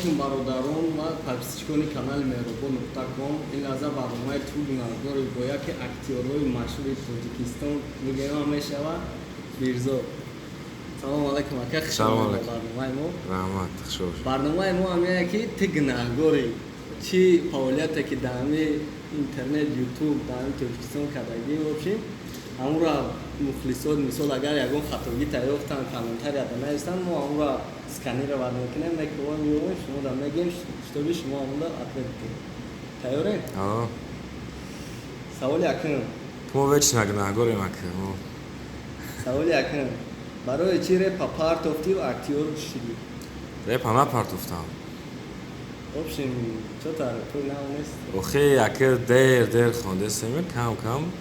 Алейкум, бародарон ва подписчикони канали Меҳробон.ком. Ин лаҳза барномаи «Ту гунаҳгорӣ» бо яке актёрҳои машҳури Тоҷикистон мегӯям мешавад, Мирзо. Салому алайкум, ака, хуш Салому омадед ба алайкум. барномаи мо. Раҳмат, хуш бошед. Барномаи мо ҳамяе ки ту гунаҳгорӣ, чӣ фаъолияте ки дар ҳами интернет, Ютуб, дар ҳами Тоҷикистон кардагӣ, вообщем ҳамура мухлисот, мисол, агар ягон хатогӣ ёфтанд, комментарияда нависанд, мо ҳамура сканировать мекунем, мекунем, меоем, шумо да мегем, чтобы шумо ҳамуда ответ кунед. Тайёрем? О, Саволи якум. Мо вечно гунаҳгорем, ака. Мо Саволи якум: барои чӣ репа партофтӣ ва актёр шидӣ? Репа напартофтам. Вообщем, чё-то репои нав нест. Охи, ака, дер дер хондестем, кам кам.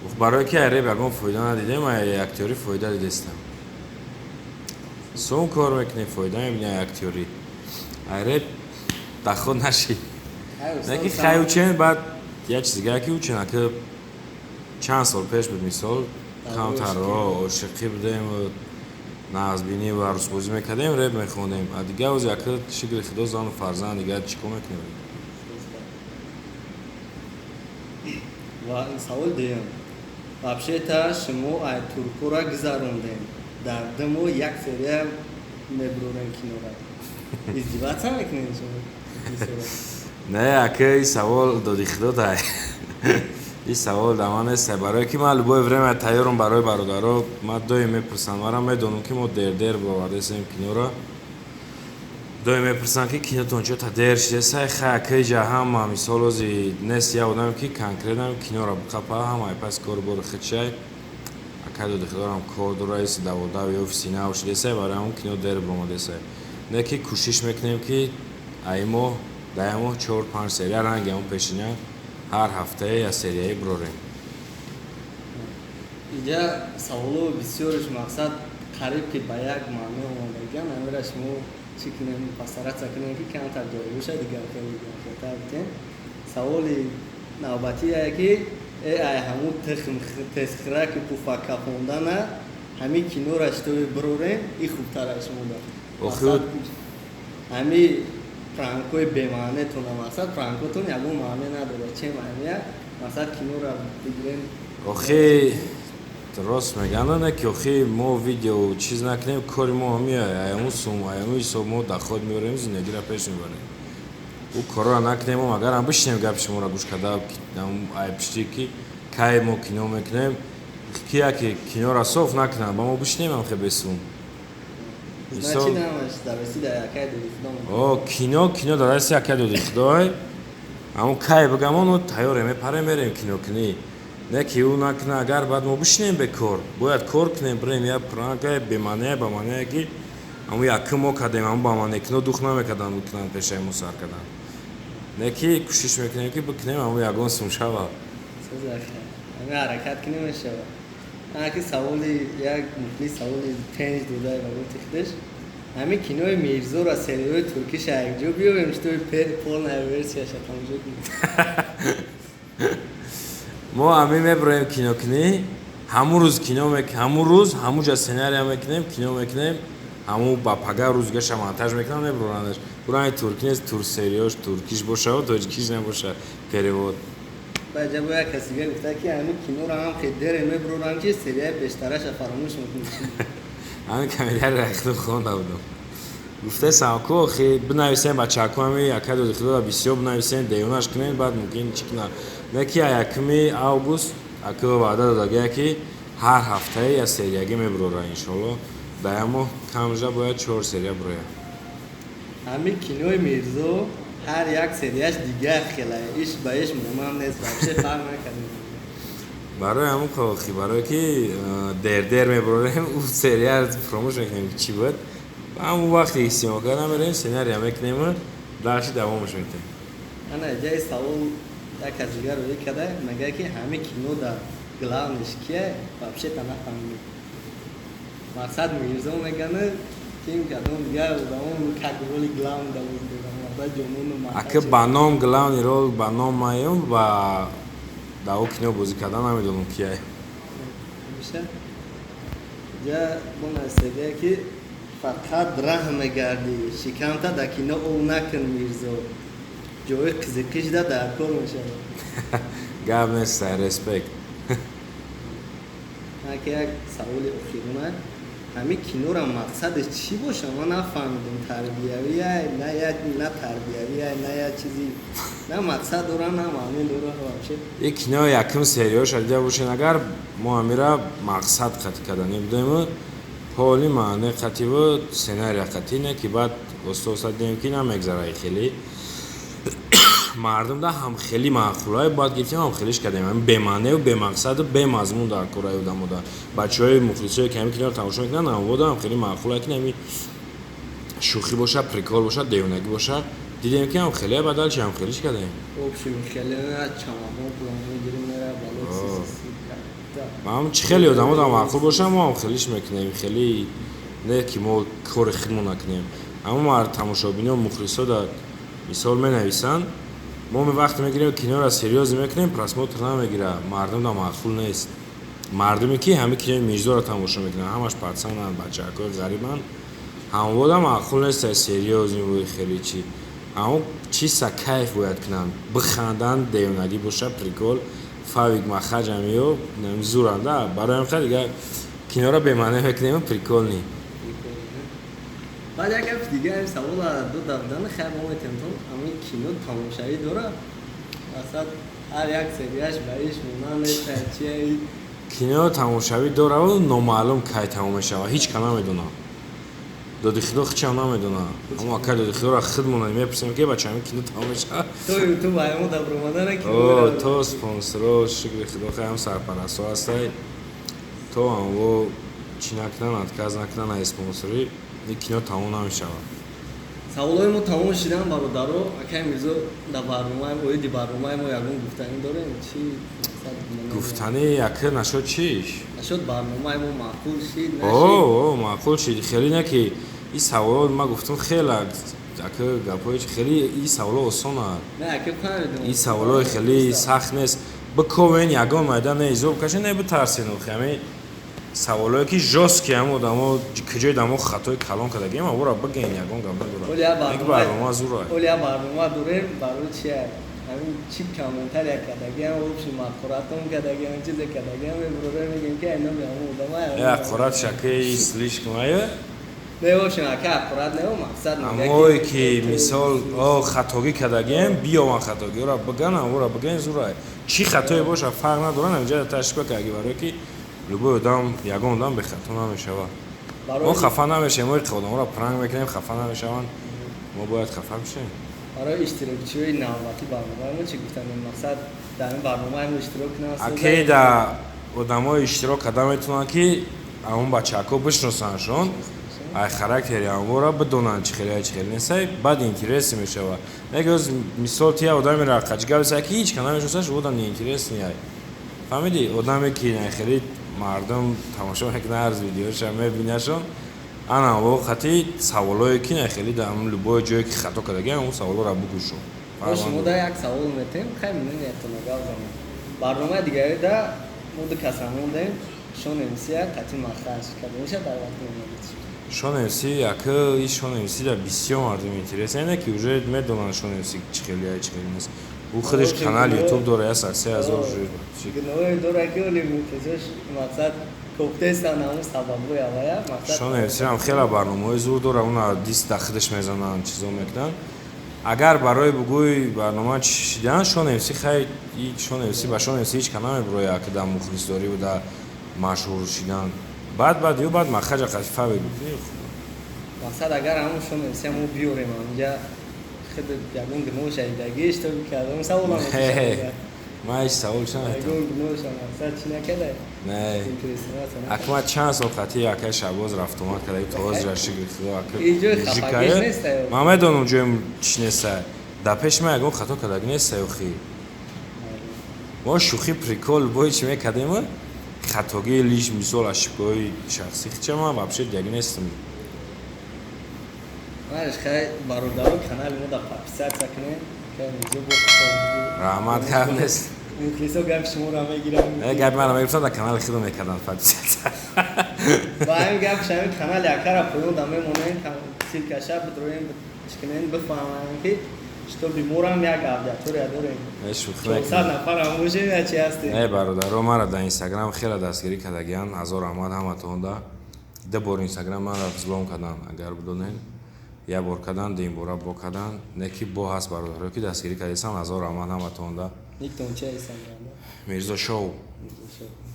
Ух, барое ки ай реп ягон фоида надидем, ай актёрӣ фоида дидестам. Сум кор мекунем, фоида мебини ай актёрӣ. Ай реп доход нашид. Не ки хай учен, баъд як чиз дига ки учен, ака, чанд сол пеш буд, мисол, камтар ошиқӣ будем, нағзбинӣ ва арӯсбозӣ мекардем, реп мехондем. А дига ози, ака, шукри Худо, зану фарзанд, дига чӣ кор мекунем? Ва савол дуюм: вообще-то шумо ай туркура гузарондем, дар 2 моҳ як серия мебурорем кинора. Издеваться мекунем шумо? Не, ака, и савол доди Худо дай. И савол да ман нест, барое ки ман любое время тайёрам барои бародаро. Ман доим мепурсам, марам медонам, ки мо дер-дер бовардесем киноро. Доим мепурсам, ки кинотон чё-то дер шидесай. Хай, ака, иҷа ҳама, мисол, ози нест як одаме, ки конкретно киноро биқапа, ҳама пас кору бори худшай. Ака, доди Худорам кор дора, иси даводави офиси нав шидесай, барои ҳамон кино дер биромадесай. Не ки кӯшиш мекунем, ки ай моҳ дар як моҳ чор панҷ серия, ранги ҳамон пешина, ҳар ҳафтае як серияе бирорем. Иҷа саволо бисёриш, мақсад, қариб ки ба як маъно омадагиан. Амира шумо чӣ кунем, постараться кунем, ки камтар ҷолиб бошад, дигархел дигархелтар битем. Саволи навбатие ки ай ҳамун тухм тезхӯраки пуфаккафондана ҳамин кинора шитоби бирорем, и хубтар ай шумода. Охир. Ҳами пранкҳои бемаънетона, мақсад, пранкотон ягон маъне надорад, чем ҳамия, мақсад, кинора бигирем. Охи, рост мегӯянд, не ки охи мо видео чиз накунем, кори мо ҳамия, аяму сум, аяму ҳисоб мо доход меорем, зиндагиро пеш мебарем. Ӯ корро накунем, мо агарам бишинем, гапи шуморо гӯш карда, ай пишти ки кай мо кино мекунем, ки яке киноро соф накунам, ба мо бишинем ҳам хе бесум. Значит, ҳамаш зависит да якай доди Худо. О, кино дар дасти якай доди Худой. Ҳамун кай бигам, оно тайёре, мепарем, мерем кино кунӣ. Не ки ӯ накуна, агар баъд мо бишинем бекор, бояд кор кунем, бирем як пранка бемаънея ба маънее ки ҳамун якум мо кардем, ҳамун ба маъне кино дух намекарданд бикунанд, пешаи мо сар карданд. Не ки кӯшиш мекунем, ки бикунем, ҳамун ягон сум шава. Ҳамин ҳаракат кунем, мешава. Аки саволи як мухлис, саволи пенҷ дода ба гуфти худаш: ҳамин кинои Мирзора, сериои туркиша якҷо биёрем, чтобы полная версияша тамошо кунем. Мо ҳамин мебироем кинокунӣ, ҳамун рӯз кино, ҳамун рӯз ҳамун ҷа сценария мекунем, кино мекунем, ҳамун ба пага рӯзгаша монтаж мекунам, мебурандаш. Бурани турки нест, тур сериош туркиш бошаву тоҷикиш набоша, перевод. Баъд бо як каси дига гуфта, ки ҳамин киноро ҳам хел дере мебурорам, ки серияи пештараша фаромӯш мекунӣ. Ҳамин комментарий рахту хонда будам. Гуфтесам ку, охи, бинависем, бачаку, ҳами яка доди Худоро бисёр бинависем, деюнаш кунем, баъд мумкин чӣ кунам. Не ки 1-ми август, ака, ваъда додагия, ки ҳар ҳафтае як сериягӣ мебурора, иншолло. Дар як моҳ камжа бояд чор серия бурояд. Ҳамин кинои Мирзо ҳар як серияш дигар хела, иш ба иш монанд нест, вообще фарқ накардем. Барои ҳамун охи, барое ки дер-дер мебурорем, ӯ серия фаромӯш мекунем, чӣ буд. Ҳамун вақте съёмка намерем, сценария мекунему, дальше давомаш метем. Ана ҷаи савол як кас дигар рӯй карда, мегӯяд, ки ҳамин кино дар главныйш кия, вообще-то нафаҳмидем. Мақсад, Мирзо мегӯянд, ким кадом дигар одамон как роли главный да бозӣ доранд, мақсад, ҷонону. Ака, ба ном главный роль ба ном маем, ба дар о кино бозӣ кардан намедонам кияй. Ҳамеша ҷа бо нависагия, ки Фақат раҳм мегардӣ, шикамта да кино ов накун, Мирзо, ҷои қизиқишда дар кор мешавад. Гап нест, респект. Ки як саволи охирона: ҳамин кинора мақсадаш чӣ боша? Ман нафаҳмидам, тарбиявия на, як на тарбиявия, на як чизи, на мақсад дора, на маъне дора вообще. И кино якум серияша дида бошен агар, мо ҳамира мақсад қатӣ карданӣ будем, ҳоли маъне қативу сценария қатӣ, не ки баъд оста оста дидем, ки намегзара, хеле мардум да ҳам хеле маъқулае бояд гирифтем, ҳам хелиш кардем. Ҳамин бемаънеу бемақсаду бемазмун дар кораи одамода, бачаҳои мухлисое, ки ҳамин киноро тамошо мекунанд, ҳамвода ҳам хеле маъқулае, ки ҳамин шӯхӣ боша, прикол боша, девонагӣ боша. Дидем, ки ҳам хеле бадал чи, ҳам хелиш кардем. Общем, хеле чамадон пулам мегирим, мера бало. Ҳам чи хеле одамо да маъқул боша, мо ҳам хелиш мекунем. Хеле не ки мо кори худмо накунем, аммо мар тамошобино, мухлисо да мисол менависанд. Мо вақте мегирем, киноро серьёзно мекунем, просмотр намегира, мардум да маъқул нест. Мардуме, ки ҳамин кинои Мирзоро тамошо мекунанд, ҳамаш пацананд, бачаҳакои ғарибанд, ҳамвода маъқул нест серьёзный буи хеле чи. Аммо чиса кайф бояд кунанд, биханданд, девонагӣ боша, прикол, фавик махаҷамиё зуранда. Барои ҳамин дигар киноро бемаъне мекунем, прикольный. Баъд як гапи дига, савола ду давдан хайр, мо метавонем, ҳамин кино тамошавӣ дора? Масалан, ҳар як серияш ба иш монанд нест, чия? Кино тамошавӣ дораву номаълум кай тамом мешавад, ҳеҷ ка намедонам. Доди худо хичам намедонам, аммо акай доди худоро худмона мепурсем, ки бача, ҳамин кино тамом мешавад? То ютуб аямо дабромадана. Кино то спонсоро, шукри худо, хаям сарпарастҳо ҳастай, то амво чӣ накунанд, отказ накунанд аз спонсорӣ, ин кино тамом намешавад. Саволҳои мо тамом шидан, бародаро. Акай Мирзо, дар барномаи оиди барномаи мо ягон гуфтанӣ дорем? Чи? Гуфтанӣ яке нашод чиш? Нашод барномаи мо маъқул шид? О, маъқул шид. Хеле не ки ин саволо ма гуфтум, хеле ака гапҳои хеле, ин саволо осонанд, ин саволои хеле сахт нест. Биковен, ягон майда не изоб кашен, не битарсен. Ҳами саволое, ки жёсткий, ҳам одамо куҷои дамо хатои калон кардагием, авора бигӯен, ягон гап надорад, барнома зура. Оля, барнома дорем барои чия? Ҳамин чи комментария кардагиам, общий мақоратон кардагиам, чизе кардагиам, мебурора, мегӯем, ки айно ҳамон одама. Ақорат шакаи слишком ая. Не, общем, ака, ақорат не, мақсад. Амое ки мисол о хатогӣ кардагием, биёван, хатогиҳоро биган, амвора биган, зура. Чӣ хатое боша, фарқ надорад, инҷа ташбиҳ кардаги, барое ки любой одам, ягон одам бехато намешавад. Мо хафа намешавем, мо одаморо пранк мекунем, хафа намешаванд, мо бояд хафа бишем? Барои иштирокчиҳои навбатӣ барномаи мо чӣ гуфтанем? Мақсад, дар ин барномаи мо иштирок кунанд? Акей, да одамои иштирок карда метавонанд, ки ҳамон бачаҳако бишносандшон, ай характери ҳамвора бидонанд, чӣ хеле, чӣ хеле нестай, баъд интересный мешавад. Неги мисол ти одамеро қаҷгависа, ки ҳеҷ ка намешносаш, одам неинтересный ай, фаҳмидӣ? Одаме, ки хеле мардум тамошо мекунад, ҳар видеоша мебинашон, ана воқати саволое, ки хеле дар любое ҷое, ки хато кардагиам, он саволоро бугӯшо. Шумо да як савол метем, хай мнениятона гап занем. Барномаи дигаре да мо ду каса мондем, Шон МС қати махаш кадомиша даъват мемонед? Шон МС, яка и Шон МС да бисёр мардум интерес, яъне ки уже медонанд Шон МС чӣ хеле, чӣ хеле нест. Ӯ худаш канал ютуб дора, 103 000. Гуноҳе дора, ки оли мухлисош, мақсад, кофтестан ҳамун сабабҳои авая, мақсад. Шон МС ҳам хеле барномаҳои зур дора, уна дист да худаш мезананд, чизо мекунанд. Агар барои бугӯи барнома чӣ шидан, Шон МС, хай, Шон МС, ба Шон МС ҳеҷ ка намебурояд, ки дар мухлисдорӣ да машҳур шидан. Баъд ё баъд махаҷа қатифа бегӯ. Мақсад, агар ҳамун Шон МС мо биёрем ҳаминҷа, худ ягон гуноҳ шадидагӣ иштирок кардам, саволам. Ман ҳеҷ савол ягон гуноҳша, мақсад, чӣ накарда? Не, акма чанд сол қати акай Шабоз рафтомад карда, то ҳозира, шукри худо. Ман медонам, ҷоем чӣ неста, дар пеши ман ягон хато кардагӣ неста. Охи, мо шӯхӣ, прикол бои чӣ мекардем, хатогии лиш, мисол, ошибкаҳои шахсӣ хича ман вообще дигаги нестам. Марш, хай, бародаро, канали мо да подписаться кунед. Раҳмат, гап нест. Мухлисо гапи шуморо мегирам. Э, гапи маро мегирифтан, дар канали худо мекардан подписаться. Ба ҳамин гап шами канали акара поён да мемонем, ссылка ша бидроем, чикунем, бифаҳмам, ки что биморам як аудитория дорем. Э, шӯхӣ. 400 нафарам бошем я чи ҳастем. Э, бародаро, мара дар Инстаграм хеле дастгирӣ кардагиян, ҳазор раҳмат ҳаматонда. Ду бор Инстаграм мара взлом кардан, агар бидонед. Як бор кардан, дуюм бора бо кардан. Не ки бо ҳаст бародаро, ки дастгирӣ кардасан, ҳазор раҳмат ҳаматонда. Никтон чи Инстаграм? Мирзо Шоу.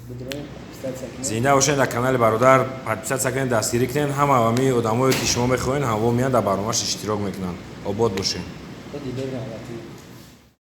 Бидроем, подписаться кунем. Зинда бошед. Дар канали бародар подписаться кунед, дастгирӣ кунед. Ҳама ҳами одамое, ки шумо мехоҳед, ҳаво меянд, дар барномааш иштирок мекунанд. Обод бошед. То дидори навбатӣ.